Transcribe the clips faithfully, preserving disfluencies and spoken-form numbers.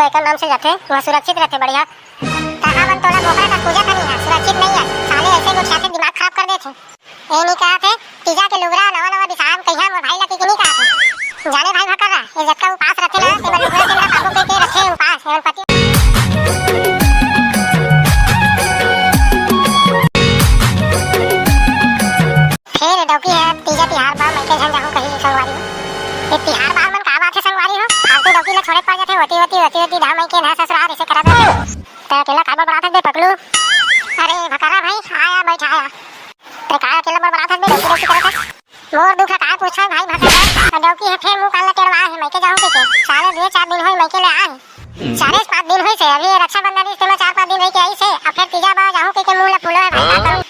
एकर नाम से जाथे, वह सुरक्षित रहथे, बढ़िया। त हमन तोला बोकरा कस पूजा करनी है, सुरक्षित नहीं है। साले ऐसे गोठियाथे, दिमाग खराब कर देथे। ए नी कहत हे, तीजा के लुगरा नवा नवा बिसाहब कहिया मोर भाई ला कि नहीं कहत हे। जाने भाई भकरा, ये जतका उपास रथे ना, तेमन लुगरा चंदरा पाबो कहिके रथे उपास, एमन पति। फेर डौकी ह तीजा तिहार बर मइके झन जाहूं कही संगवारी हो। ये तिहार बार मन का बात हे संगवारी हो? फालतू डौकी ला छोड़े पड़ जाथे, होती होती होती होती धाम मइके ना ससुराल इसे करा दे। ते अकेला काय बड़बड़ात हस बे पकलू? अरे भकरा भाई, आया बैठा आया। ते काय अकेला बड़बड़ात हस बे, डौकी डौकी करत हस? मोर दुख ला काय पूछत हस भाई भकरा? डौकी ह फेर मुंह कान ला टेड़वा हे, मइके जाहूं कहिके। साले दू चार दिन होय मइके ले आए हे। चारे पाँच दिन होइस हे, अभी रक्षाबंधन रिहिस तेमा चार पाँच दिन रहिके आइस हे, अब फेर तीजा बर जाहूं कहिके मुंह ला फुलो हे भाई, का करूं?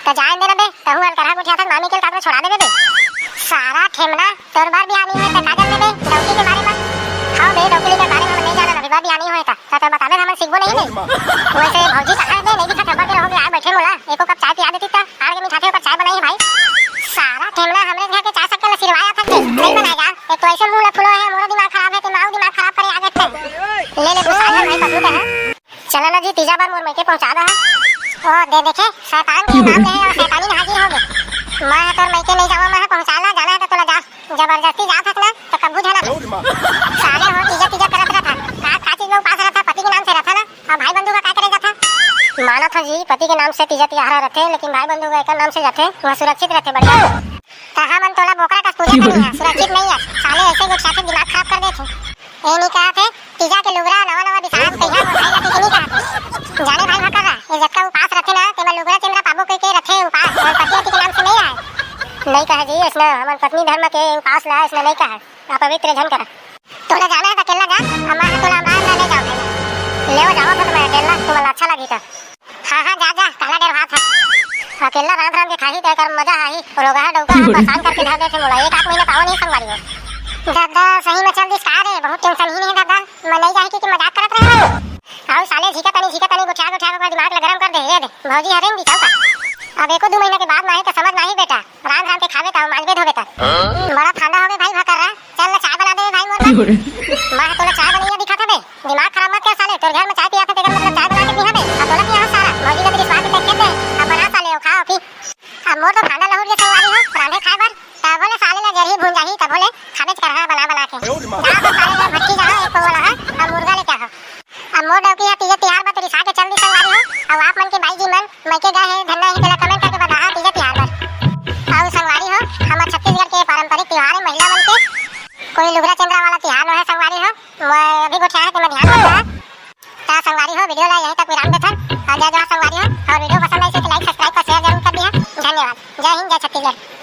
त जाए दे ना बे, तहूं अलकरहा गोठियाथस, मामी के काकरो छोड़ा देबे बे। सारा ठेमना, तोर बर बियाह नइ होय त का जान लेबे डौकी के बारे म? हां बे, डौकी के बारे म नइ जानन, अभी बर बियाह नइ होय त, त, त बताबे हमन सीखबो नहीं बे। वैसे भौजी कहां हे बे, नइ दिखत हे, अब्बड़ बेर हो गे आए बइठे मोला, एको कप चाय पिया देतिस त, आड़ के मिठाथे ओकर चाय बनाही भाई। सारा ठेमना हमरे घर के चाय शक्कर ला सिरवाय आथस बे, नइ बनाय गा। एक तो ऐसे मुंह ला फुलो हे, मोरो दिमाग खराब हे, ते माऊ दिमाग खराब करे आ गे थे। ले ले, गुस्सा झन भाई पकलू ते ह। चला ना जी, तीजा बर मोर मइके पहुंचा दे हा। ओ दे देखे, शैतान के नाम ले हे अउ शैतानी में हाजिर हो गे। मैं ह तोर मइके नइ जावं, मैं ह पहुंचा ला, जाना हे त तोला जा। जबरदस्ती जात हस ना, त कभू झन आ। साले हो, तीजा तीजा करत रहत हा। का, का चीज में उपास रहत हा, पति के नाम से रहत हा ना, अउ भाई बंधु का का करे जात हा? मानत हंव जी, पति के नाम से तीजा तिहार रथे, लेकिन भाई बंधु का एकर नाम से जाथे, वह सुरक्षित रथे, बढ़िया। त हमन तोला बोकरा कस पूजा करनी है, सुरक्षित नहीं है। साले ऐसे गोठियाथे, दिमाग खराब कर देथे। ए नी कहत हे, तीजा के लुगरा नवा नवा बिसाहब कहिया मोर भाई ला कहिके नी कहत हे। जाने भाई भकरा, ये जतका उपास रथे ना, तेमा लुगरा चंदरा पाबो कहिके रथे उपास, अउ पति अति के नाम से नहीं आए। नहीं कहे जी, अइसना हमन पत्नी धर्म के उपास ला अइसना नहीं कहे, अपवित्र झन करा। तोला जाना हे त अकेला जा, अम्मा ह तोला अमरान ला ले जावत हे। लेवा जावत हंव त मैं अकेला, तुमन ला अच्छा लगही त। हां, हां, जा, जा, काला डेरवात हस। अकेला रांध रांध के खाही त एकर मजा आही। रोगहा डौका ह परेशान करके धर देथे मोला। एक आध महीना पावन ही संगवारी हो। दादा, सही में चल दिस का रे? बहुत tension ही नहीं दादा। मैं नहीं जाही कि, कि मजाक करत रहे हो। अउ साले झिका तनी, झिका तनी गोठिया, गोठिया के ओकर दिमाग ला गरम कर दे। ये दे, भौजी हरे नी दिखाऊ का? अब एको दू महीना के बाद माही त समझ माही बेटा। रांध रांध के खाबे त, मांजबे धोबे त। बड़ा ठंडा होगे भाई भकरा। चल ना, चाय बना दे भाई मोर बर। मैं ह तोला चाय बनइया दिखत हबे। दिमाग खराब मत कर साले, तोर घर में चाय पियाथे तेकर मतलब चाय बना के पियाबे। अब तोला पियाहूं सारा, भौजी के रिश्वत दे के दे। अब बना साले, ओ खा, ओ पी। अब मोर तो फांदा लहुर गे संगवारी हो, रांधे खाए बर। तभो ले साले ला जरही भूंजाही, तभो ले खाबेच करहा बना बना के। जा तो साले ला भटकी जाहा, एक पौवा ला हा, अब मुर्गा लेके आहा। अब मोर डौकी ह तीजा तिहार बर तो रिसा के चल दिस संगवारी हो। अब आप मन के बाई जी मन मइके गए हे, धन्ना ही तेला comment करके बताहा तीजा तिहार बर। अउ संगवारी हो, हमर छत्तीसगढ़ के पारंपरिक तिहार हे महिला मन के, कोई लुगरा चंदरा वाला तिहार नो हे संगवारी हो। मैं अभी गोठिया हे तेमा ध्यान रखा। त संगवारी हो, video ला यहीं तक विराम देथन। अउ जय जोहार संगवारी हो, अउ video पसंद आइस हे त like, subscribe अउ share जरूर कर दिहा। धन्यवाद। जय हिंद, जय छत्तीसगढ़।